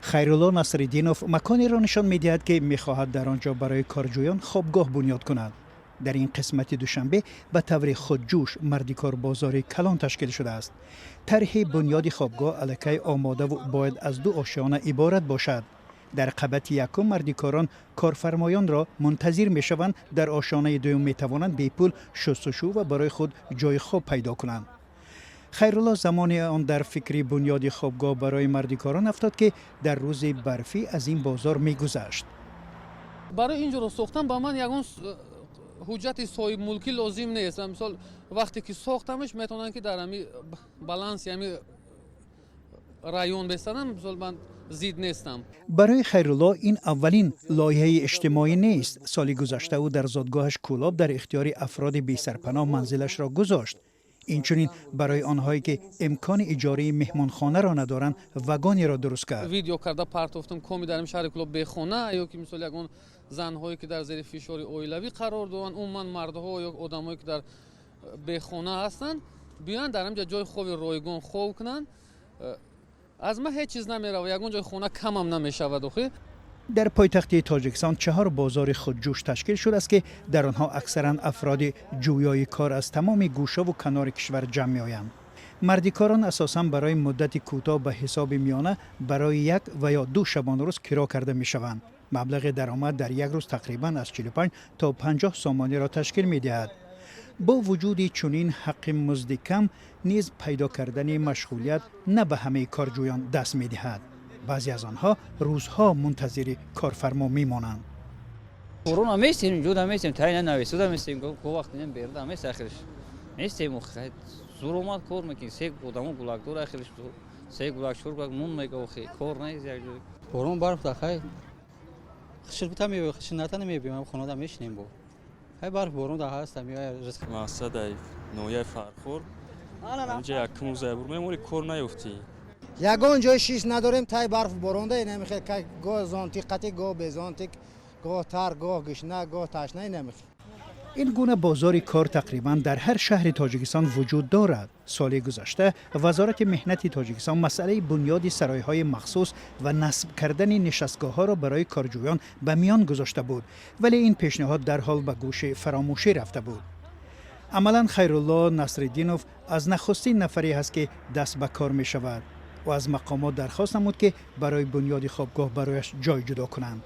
Хайрулло Насриддинов маконеро нишон медиҳад, ки мехоҳад дар он ҷо барои корҷӯён хобгоҳ бунёд кунад. Дар ин қисмати Душанбе ба таври худҷӯш мардикорбозори калон ташкил шудааст. Тарҳи бунёди хобгоҳ аллакай омодаву бояд аз ду ошёна иборат бошад. Дар қабати якум мардикорон корфармоёнро мунтазир мешаванд, дар ошёнаи дуюм метавонанд бепул шустушӯ ва барои худ ҷои хоб пайдо кунанд. Хайрулло замоне он дар фикри бунёди хобгоҳ барои мардикорон афтод, ки дар рӯзи барфӣ аз ин бозор мегузашт. Барои ин ҷоро сохтан ба ман ягон ҳуҷҷати соҳибмулкӣ лозим нест. Мисол, вақте ки сохтамш, метавонанд, ки дар ҳами баланси ҳами район бестанам. Мисол, ман зид нестам. Барои Хайрулло ин аввалин лоиҳаи иҷтимоӣ нест. Соли гузашта ӯ дар зодгоҳаш Кӯлоб дар ихтиёри афроди бесарпаноҳ манзилашро гузошт. Инчунин барои онҳое, ки имкони иҷораи меҳмонхонаро надоранд, вагонеро дуруст кард. Видео карда партофтам коми дар шаҳри Кӯлоб бехона ё ки, мисол, ягон занҳое, ки дар зери фишори оилавӣ қарор доранд, умуман мардҳо ё одамое, ки дар бехона ҳастанд, биёянд, дар ҳамҷа ҷои хоби ройгон хоб кунанд. Аз ман ҳеҷ чиз намеравад, ягон ҷои хона камам намешавад охи. Дар пойтахти Тоҷикистон чаҳор бозори худҷӯш ташкил шудааст, ки дар онҳо аксаран афроди ҷӯёи кор аз тамоми гӯшаву канори кишвар ҷамъ меоянд. Мардикорон асосан барои муддати кӯтоҳ, ба ҳисоби миёна барои 1 ва ё 2 шабонарӯз киро карда мешаванд. Маблағи даромад дар як рӯз тақрибан аз 45 то 50 сомониро ташкил медиҳад. Бо вуҷуди чунин ҳаққи музди кам низ пайдо кардани машғулият на ба ҳамаи корҷӯён даст медиҳад. Баъзе аз онҳо рӯзҳо мунтазири корфармо мемонанд. Корона местем, ҷуда местем, тайна нависуда местем, ко вақт инам берда мест, ахирш местем. Зур омад, кор мекунем. Се одамо гулакдор, ахирш се гулак, чор гулак нун мега, охи кор нест як ҷой. Борон, барф да хай хишир бута мебиём, хишир ната намебиём, хонада мешинем. Бо хай барф, борон да ҳаст, меоя ризқ. Мақсад ай ноҳияи Фархор. Ҳаминҷа якум рӯз айбур меморӣ, кор наёфтӣ. Ягон ҷои шиш надорем. Тай барф боронда инамихел, гоҳ зонтик қатӣ, гоҳ безонтик, гоҳ тар, гоҳ гишна, гоҳ ташна инамихел. Ин гуна бозори кор тақрибан дар ҳар шаҳри Тоҷикистон вуҷуд дорад. Соли гузашта Вазорати меҳнати Тоҷикистон масъалаи бунёди саройҳои махсус ва насб кардани нишастгоҳҳоро барои корҷӯён ба миён гузошта буд, вале ин пешниҳод дарҳол ба гӯши фаромӯшӣ рафта буд. Амалан Хайрулло Насриддинов аз нахустин нафаре ҳаст, ки даст ба кор мешавад. Ӯ аз мақомот дархост намуд, ки барои бунёди хобгоҳ барояш ҷой ҷудо кунанд.